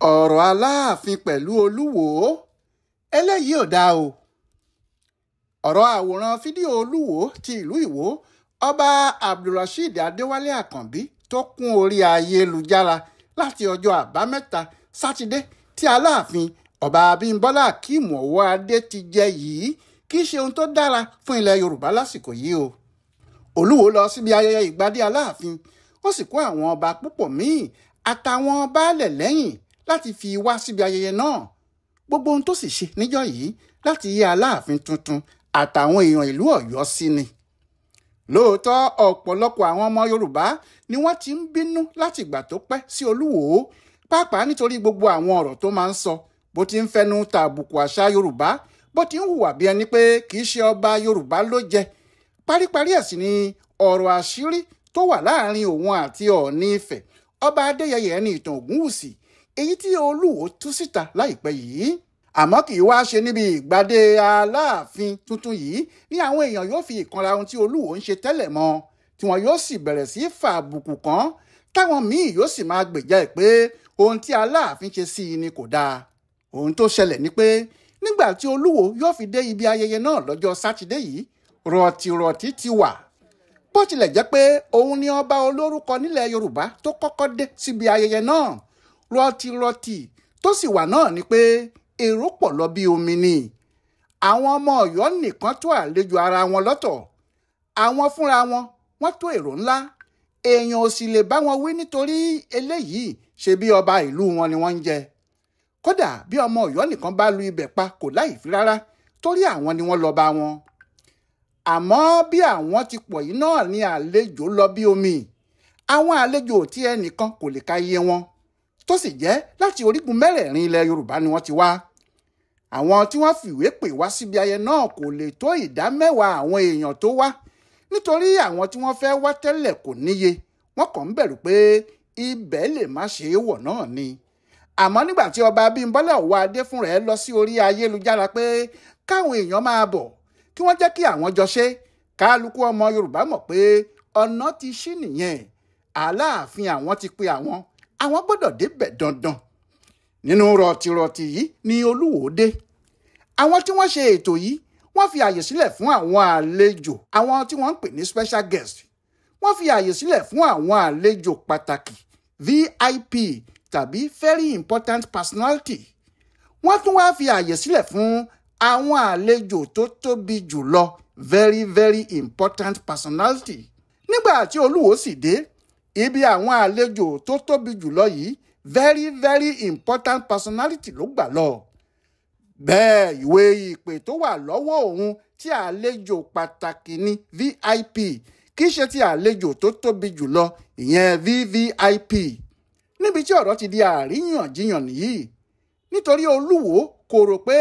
Ọ̀rọ̀ Aláàfin pẹ̀lú Olúwo eléyìí ò dáa o. Ọ̀rọ̀ àwòrán fídíò Olúwo ti ìlú Ìwó, Ọba Abdulrasheed Adéwálé Àkànbí tó kún orí ayélujára láti ọjọ́ Àbámẹ́ta Sátidé tí Aláàfin Ọba Abímbọ́lá Akeem Ọwọ́adé ti jẹ yìí kì í ṣe ohun tó dára fún ilẹ̀ Yorùbá lásìkò yìí o. Olúwo lọ síbi ayẹyẹ ìgbadé Aláàfin, ó sì kó àwọn ọba púpọ̀ míì àtàwọn baálẹ̀ lẹ́yìn láti fi wá síbi ayẹyẹ náà. Gbogbo ohun tó sì ṣe níjọ́ yìí láti yí Aláàfin tuntun àtàwọn èèyàn ìlú Ọ̀yọ́ sí ni. Lóòótọ́ ọ̀pọ̀lọpọ̀ àwọn ọmọ Yorùbá ni wọ́n ti ń bínú láti ìgbà tó pẹ́ sí Olúwo, pàápàá nítorí gbogbo àwọn ọ̀rọ̀ tó máa ń sọ, bó ti ń fẹnu ta àbùkù àṣà Yorùbá, bó ti ń hùwà bí ẹni pé kì í ṣe ọba Yorùbá ló jẹ. Paríparí ẹ̀ sì ni ọ̀rọ̀ àṣírí tó wà láàrin òun àti Ọọ̀ni Ifẹ̀, Ọba Adéyẹyè ẹni ìtàn Ògúnwùsì, èyí tí Olúwo tú síta láìpẹ́ yìí. Àmọ́ kì í wá ṣe níbi ìgbadé Aláàfin tuntun yìí ní àwọn èèyàn yóò fi ìkanra ohun tí Olúwo ń ṣe tẹ́lẹ̀ mọ́, tí wọn yóò sì bẹ̀rẹ̀ sí fa àbùkù kàn, táwọn míì yóò sì máa gbèjà ẹ̀ pé ohun tí Aláàfin ṣe sí i ni kò dáa. Ohun tó ṣẹlẹ̀ ni pé nígbà tí Olúwo yóò fi dé ibi ayẹyẹ náà lọ́jọ́ Sátidé yìí, rọ̀tìrọ̀tì ti wà. Bó tilẹ̀ jẹ́ pé òun ni ọba olórúkọ nílẹ̀ Yorùbá tó kọ́kọ́ dé síbi ayẹyẹ náà, rọ̀tìrọ̀tì tó sì wà náà ni pé èrò pọ̀ lọ bí omi ni. Àwọn ọmọ Ọ̀yọ́ nìkan tó àlejò ara wọn lọ́tọ̀, àwọn fúnra wọn wọ́n tó èrò ńlá, èèyàn ò sì lè bá wọn wí nítorí eléyìí ṣe bí ọba ìlú wọn ni wọ́n ń jẹ. Kódà bí ọmọ Ọ̀yọ́ nìkan bá lu ibẹ̀ pa kò láì fi rárá, torí àwọn ni wọ́n lọ bá wọn. Àmọ́ bí àwọn ti pọ̀ yìí náà ni àlejò lọ bí omi. Àwọn àlejò tí ẹnìkan kò lè ka iye wọn, tó sì jẹ́ láti orígun mẹ́rẹ̀ẹ̀rin ilẹ̀ Yorùbá ni wọ́n ti wá. Àwọn tí wọ́n fìwé pè wá síbi ayẹyẹ náà kò lè tó 10% àwọn èèyàn tó wá, nítorí àwọn tí wọ́n fẹ́ wá tẹ́lẹ̀ kò níye, wọ́n kàn ń bẹ̀rù pé ibẹ̀ lè má ṣe é wọ̀ náà ni. Àmọ́ nígbà tí Ọba Abímbọ́lá Ọwọ́adé fúnra ẹ̀ lọ sí orí ayélujára pé káwọn èèyàn máa bọ̀, kí wọ́n jẹ́ kí àwọn jọ ṣe, kálukú ọmọ Yorùbá mọ̀ pé ọ̀nà ti ṣí nìyẹn. Aláàfin àwọn ti pe àwọn, àwọn gbọ́dọ̀ débẹ̀ dandan. Nínú rọ̀tìrọ̀tì yìí ni Olúwo dé. Àwọn tí wọ́n ṣe ètò yìí wọ́n fi àyè sílẹ̀ fún àwọn àlejò, àwọn tí wọ́n ń pè ní special guest. Wọ́n fi àyè sílẹ̀ fún àwọn àlejò pàtàkì VIP tàbí very important personality. Wọ́n tún wá fi àyè sílẹ̀ fún àwọn àlejò tó tóbi jùlọ very very important personality. Nígbà tí Olúwo sì dé, ibi àwọn àlejò tó tóbi jùlọ yìí very very important personality ló gbà lọ. Bẹ́ẹ̀ ìwé ìpè tó wà lọ́wọ́ òun tí àlejò pàtàkì ní VIP kì í ṣe ti àlejò tó tóbi jùlọ ìyẹn VVIP. Níbi tí ọ̀rọ̀ ti di àríyànjiyàn nìyí, nítorí Olúwo kò rò pé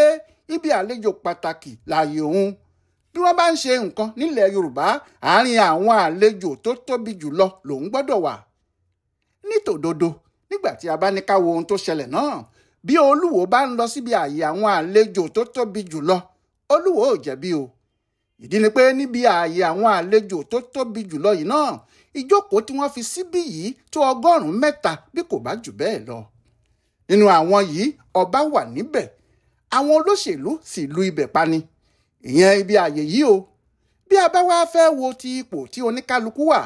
ibi àlejò pàtàkì láàyè òun. Bí wọ́n bá ń ṣe nǹkan nílẹ̀ Yorùbá, àárín àwọn àlejò tó tóbi jùlọ lòun gbọ́dọ̀ wà. Nítòdodo, nígbà tí a bá ní ká wo ohun tó ṣẹlẹ̀ náà, bí Olúwo bá ń lọ síbi ààyè àwọn àlejò tó tóbi jùlọ, Olúwo ò jẹ̀bi o. Ìdí ni pé níbi ààyè àwọn àlejò tó tóbi jùlọ yìí náà, ìjókòó tí wọ́n fi síbí yìí tó 300 bí kò bá jù bẹ́ẹ̀ lọ. Nínú àwọn yìí, ọba wà níbẹ̀, àwọn olóṣèlú sì lu ibẹ̀ pa ni. Ìyẹn ibi ààyè yìí o. Bí a bá wá fẹ́ wo ti ipò tí oníkálukú wà,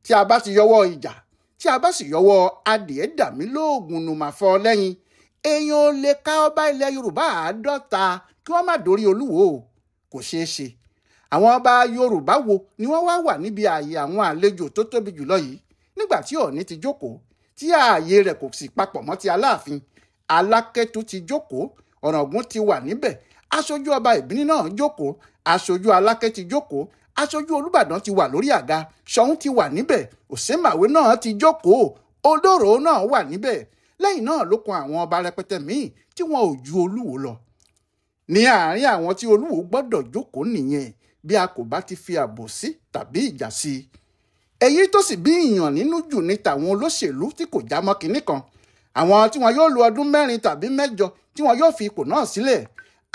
tí a bá ti yọwọ́ ìjà, tí a bá sì yọwọ́ adìẹ dàmí lóògùn nù mà fọ́ lẹ́yìn, èèyàn ò lè ka ọba ilẹ̀ Yorùbá 50 kí wọ́n má dórí Olúwo o. Kò ṣeé ṣe. Àwọn ọba Yorùbá wo ni wọ́n wá wà níbi ààyè àwọn àlejò tó tóbi jùlọ yìí nígbà tí Ọọ̀ni ti jókòó, tí ààyè rẹ̀ kò sì papọ̀ mọ́ ti Aláàfin? Alákẹ́tù ti jókòó, Ọ̀ràngún ti wà níbẹ̀, aṣojú ọba Ìbíní náà jókòó, aṣojú Alákẹ́ ti jókòó, aṣojú Olúbàdàn ti wà lórí àga, Ṣọ̀ún ti wà níbẹ̀, Òṣèmàwé náà ti jókòó, Olóró náà wà níbẹ̀. Lẹ́yìn náà ló kan àwọn ọba rẹpẹtẹ míì tí wọn ò ju Olúwo lọ. Ní àárín àwọn tí Olúwo gbọ́dọ̀ jókòó nìyẹn, bí a kò bá ti fi àbòsí tàbí ìjà sí i. Èyí tó sì bí ìyàn nínú jù ní tàwọn olóṣèlú tí kò já mọ́ kinní kan, àwọn tí wọn yóò lo ọdún 4 tàbí 8 tí wọn yóò fi ipò náà sílẹ̀.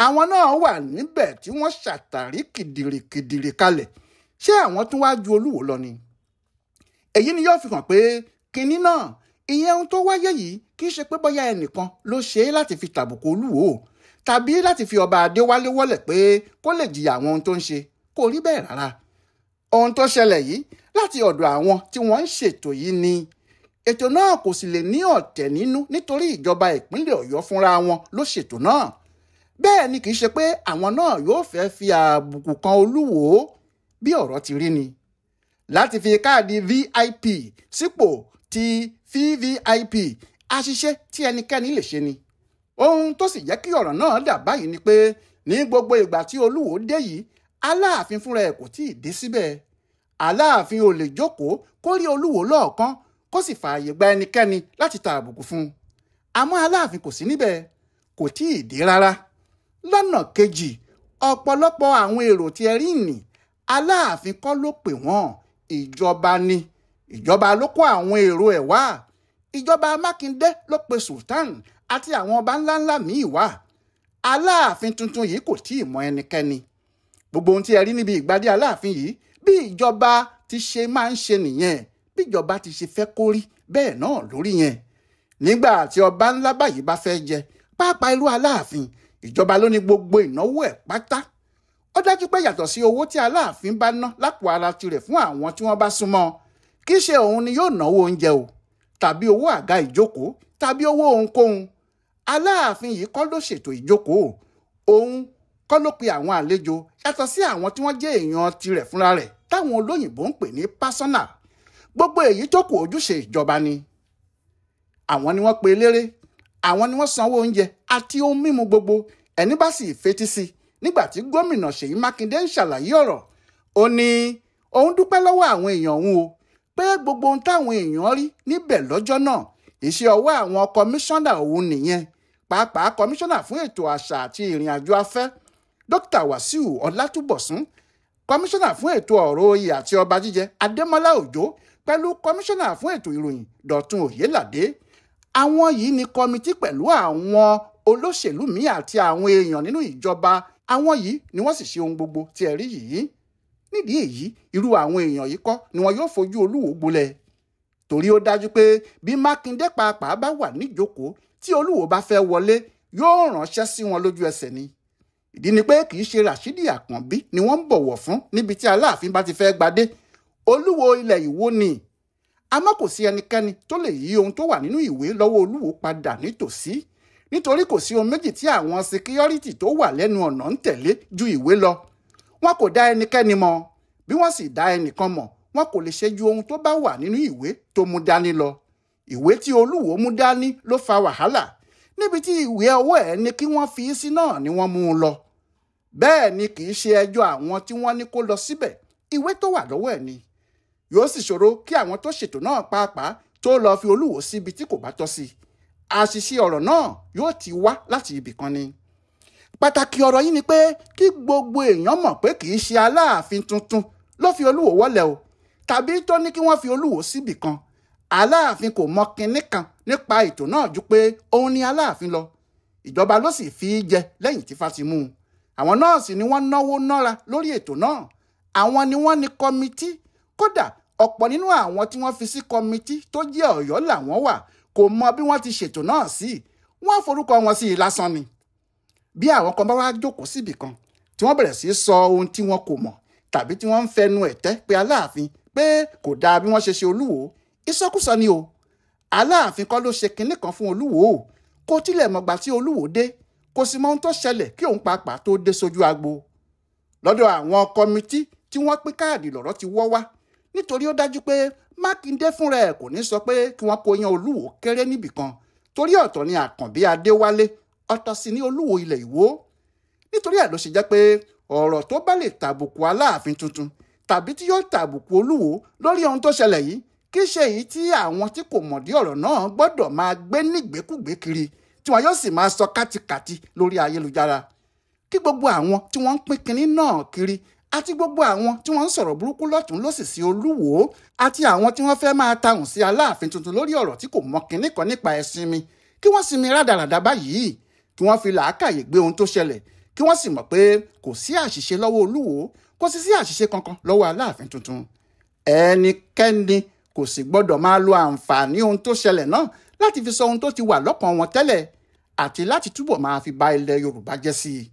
Àwọn náà wà níbẹ̀ tí wọ́n ṣàtàrí kìdìrìkìdìrì kalẹ̀. Ṣé àwọn tún wá ju Olúwo lọ ni? Èyí ni yóò fi hàn pé kinní náà Ìyẹn ohun tó wáyé yìí kì í ṣe pé bóyá ẹnìkan ló ṣe é láti fi tàbùkù Olúwo tàbí láti fi ọba Adéwálé wọ́lẹ̀ pé kó lè jìyà àwọn ohun tó ń ṣe. Kò rí bẹ́ẹ̀ rárá. Ohun tó ṣẹlẹ̀ yìí láti ọ̀dọ̀ àwọn tí wọ́n ń ṣètò yìí ni. Ètò náà kò sì lè ní ọ̀tẹ̀ nínú nítorí ìjọba ìpínlẹ̀ Ọ̀yọ́ fúnra wọn ló ṣètò náà. Bẹ́ẹ̀ ni kì í ṣe pé àwọn náà yóò fẹ́ fi àbùkù kan Olúwo bí ọ̀rọ̀ ti rí ni. Láti fi káàdì VIP sípò ti VVIP, àṣìṣe tí ẹnikẹ́ni lè ṣe ni. Ohun tó sì jẹ́ kí ọ̀rọ̀ náà dà báyìí ni pé ní gbogbo ìgbà tí Olúwo dé yìí, Aláàfin fúnra ẹ̀ kò tí ì dé síbẹ̀. Aláàfin ò lè jókòó kó rí Olúwo lọ́ọ̀kan kó sì fààyè gba ẹnikẹ́ni láti ta àbùkù fún un. Àmọ́ Aláàfin kò sí níbẹ̀, kò tí ì dé rárá. Lọ́nà kejì, ọ̀pọ̀lọpọ̀ àwọn èrò tí ẹ rí nì, Aláàfin kọ́ ló pè wọ́n, ìjọba ni. Ìjọba ló kó àwọn èrò ẹ̀ wá. Ìjọba Mákindé ló pe Sultan àti àwọn ọba ńláńlá míì wá. Aláàfin tuntun yìí kò tí ì mọ ẹnikẹ́ni. Gbogbo ohun tí ẹ rí níbi ìgbádé Aláàfin yìí, bí ìjọba ti ṣe máa ń ṣe nìyẹn, bí ìjọba ti ṣe fẹ́ kó rí bẹ́ẹ̀ náà lórí yẹn. Nígbà tí ọba ńlá báyìí bá fẹ́ jẹ, pàápàá irú Aláàfin, ìjọba ló ní gbogbo ìnáwó ẹ̀ pátá. Ó dájú pé yàtọ̀ sí owó tí Aláàfin bá ná lápò ara tirẹ̀ fún àwọn tí wọ́n bá súnmọ́, kì í ṣe òun ni yóò náwó oúnjẹ o, tàbí owó àga ìjókòó, tàbí owó ohunkóhun. Aláàfin yìí kọ́ ló ṣètò ìjókòó, òun kọ́ ló pe àwọn àlejò yàtọ̀ sí àwọn tí wọ́n jẹ́ èèyàn tirẹ̀ fúnra rẹ̀ táwọn olóyìnbó ń pè ní pásánà. Gbogbo èyí tó kù ojúṣe ìjọba ni. Àwọn ni wọ́n pe eléré, àwọn ni wọ́n sanwó oúnjẹ àti ohun mímu gbogbo. Ẹni bá sì fetí sí nígbà tí gómìnà Ṣèyí Mákindé ń ṣàlàyé ọ̀rọ̀, ó ní òun dúpẹ́ lọ́wọ́ àwọn èèyàn òun o, pé gbogbo ohun táwọn èèyàn rí níbẹ̀ lọ́jọ́ náà, iṣẹ́ ọwọ́ àwọn kọmíṣánná òun nìyẹn, pàápàá kọmíṣánná fún ètò àṣà àti ìrìn àjò afẹ́ Dókítà Wàsíù Ọlátúbọ̀sún, kọmíṣánná fún ètò ọ̀rọ̀ oyè àti ọba jíjẹ Adémọ́lá Òjó, pẹ̀lú kọmíṣánná fún ètò ìròyìn Dọ̀tun Òyeládé. Àwọn yìí ni kọmití pẹ̀lú àwọn olóṣèlú míì àti àwọn èèyàn nínú ìjọba. Àwọn yìí ni wọ́n sì ṣe ohun gbogbo tí ẹ rí yìí. Nídìí èyí, irú àwọn èèyàn yìí kọ́ ni wọn yóò fojú Olúwo gbolẹ̀. Torí ó dájú pé bí Mákindé pàápàá bá wà níjókòó tí Olúwo bá fẹ́ wọlé, yóò ránṣẹ́ sí wọn lójú ẹsẹ̀ ni. Ìdí ni pé kì í ṣe Ràṣídì Àkànbí ni wọ́n ń bọ̀wọ̀ fún níbi tí Aláàfin bá ti fẹ́ gbadé. Olúwo ilẹ̀ Ìwó ni. Àmọ́ kò sí ẹnikẹ́ni tó lè yí ohun tó wà nínú ìwé lọ́wọ́ Olúwo padà nítòsí, nítorí kò sí ohun méjì tí àwọn síkírọ́rìtì tó wà lẹ́nu ọ̀nà ń tẹ̀lé ju ìwé lọ. Wọn kò dá ẹnikẹ́ni mọ̀, bí wọ́n sì dá ẹnìkan mọ̀, wọn kò lè ṣe ju ohun tó bá wà nínú ìwé tó mú dání lọ. Ìwé tí Olúwo mú dání ló fa wàhálà. Níbi tí ìwé ọwọ́ ẹ̀ ní kí wọ́n fi sí náà ni wọ́n mú un lọ. Bẹ́ẹ̀ ni kì í ṣe ẹjọ́ àwọn tí wọ́n ní kó lọ síbẹ̀, ìwé tó wà lọ́wọ́ ẹ̀ ni. Yóò sì ṣòro kí àwọn tó ṣètò náà pàápàá tó lọ fi Olúwo síbi tí kò bá tọ́ sí. Àṣìṣe ọ̀rọ̀ náà yóò ti wá láti ibì kan ni. Pàtàkì ọ̀rọ̀ yìí ni pé kí gbogbo èèyàn mọ̀ pé kì í ṣe Aláàfin tuntun ló fi Olúwo wọ́lẹ̀ o, tàbí tó ní kí wọ́n fi Olúwo síbì kan. Aláàfin kò mọ kinní kan nípa ètò náà ju pé òun ni Aláàfin lọ. Ìjọba ló sì fi í jẹ lẹ́yìn tí Fáti mú un. Àwọn náà sì ni wọ́n náwó nára lórí ètò náà. Àwọn ni wọ́n ní kọmití. Kódà ọ̀pọ̀ nínú àwọn tí wọ́n fi sí kọmití tó jẹ́ Ọ̀yọ́ làwọn wà, kò mọ bí wọ́n ti ṣètò náà sí. Wọ́n forúkọ wọn sí i lásán ni. Bí àwọn kan bá wá jókòó síbì kan tí wọ́n bẹ̀rẹ̀ sí í sọ ohun tí wọn kò mọ̀ tàbí tí wọ́n ń fẹnu ẹ̀tẹ́ pé Aláàfin pé kò dáa bí wọ́n ṣe ṣe Olúwo, ìsọkúsọ ni o. Aláàfin kọ́ ló ṣe kinní kan fún Olúwo o, kò tilẹ̀ mọ̀gbà tí Olúwo dé, kò sì mọ ohun tó ṣẹlẹ̀ kí òun pàápàá tó dé sójú agbo. Lọ́dọ̀ àwọn kọmití tí wọ́n pín káàdì lọ̀rọ̀ ti wọ́ wá, nítorí ó dájú pé Mákindé fúnra ẹ̀ kò ní sọ pé kí wọ́n kó yan Olúwo kéré níbìkan, torí ọ̀tọ̀ ni Àkànbí Adéwálé, ọ̀tọ̀ sì ni Olúwo ilẹ̀ Ìwó. Nítorí ẹ̀ ló ṣe jẹ́ pé ọ̀rọ̀ tó bá lè tàbùkù Aláàfin tuntun tàbí tí yóò tàbùkù Olúwo lórí ohun tó ṣẹlẹ̀ yìí, kì í ṣe èyí tí àwọn tí kò mọ̀dí ọ̀rọ̀ náà gbọ́dọ̀ máa gbé nígbèkúgbé kiri, tí wọn yóò sì máa sọ kátikàti lórí ayélujára. Kí gbogbo àwọn tí wọ́n ń pín kinní náà kiri àti gbogbo àwọn tí wọ́n ń sọ̀rọ̀ burúkú lọ́tún lósì sí Olúwo àti àwọn tí wọ́n fẹ́ máa tahùn sí Aláàfin tuntun lórí ọ̀rọ̀ tí kò mọ kinní kan nípa ẹ̀sìn mi, kí wọ́n sinmi rádaràda báyìí, kí wọ́n fi làákàyè gbé ohun tó ṣẹlẹ̀, kí wọ́n sì mọ̀ pé kò sí àṣìṣe lọ́wọ́ Olúwo, kò sì sí àṣìṣe kankan lọ́wọ́ Aláàfin tuntun. Ẹnikẹ́ni Kò sì gbọ́dọ̀ máa lo àǹfààní ohun tó ṣẹlẹ̀ náà láti fi sọ ohun tó ti wà lọ́kàn wọn tẹ́lẹ̀ àti láti túbọ̀ máa fi ba ilẹ̀ Yorùbá jẹ́ sí i.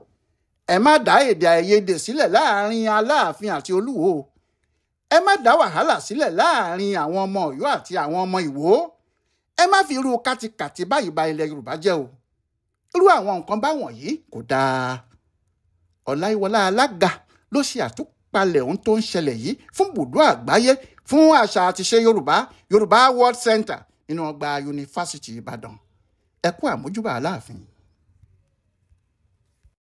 Ẹ má dá èdè àìyedè sílẹ̀ láàrin Aláàfin àti Olúwo. Ẹ má dá wàhálà sílẹ̀ láàrin àwọn ọmọ Ọ̀yọ́ àti àwọn ọmọ Ìwó. Ẹ má fi irú kátikàti báyìí ba ilẹ̀ Yorùbá jẹ́ o. Irú àwọn nǹkan báwọn yìí kò dáa. Ọláyíwọlá Alága ló ṣe àtúpalẹ̀ ohun tó ń ṣẹlẹ̀ yìí fún bùdó àgbáyé fún àṣà àtiṣe Yorùbá, Yorùbá World Center nínú ọgbà Yunifásitì Ìbàdàn. Ẹ kú àmójúbà Aláàfin.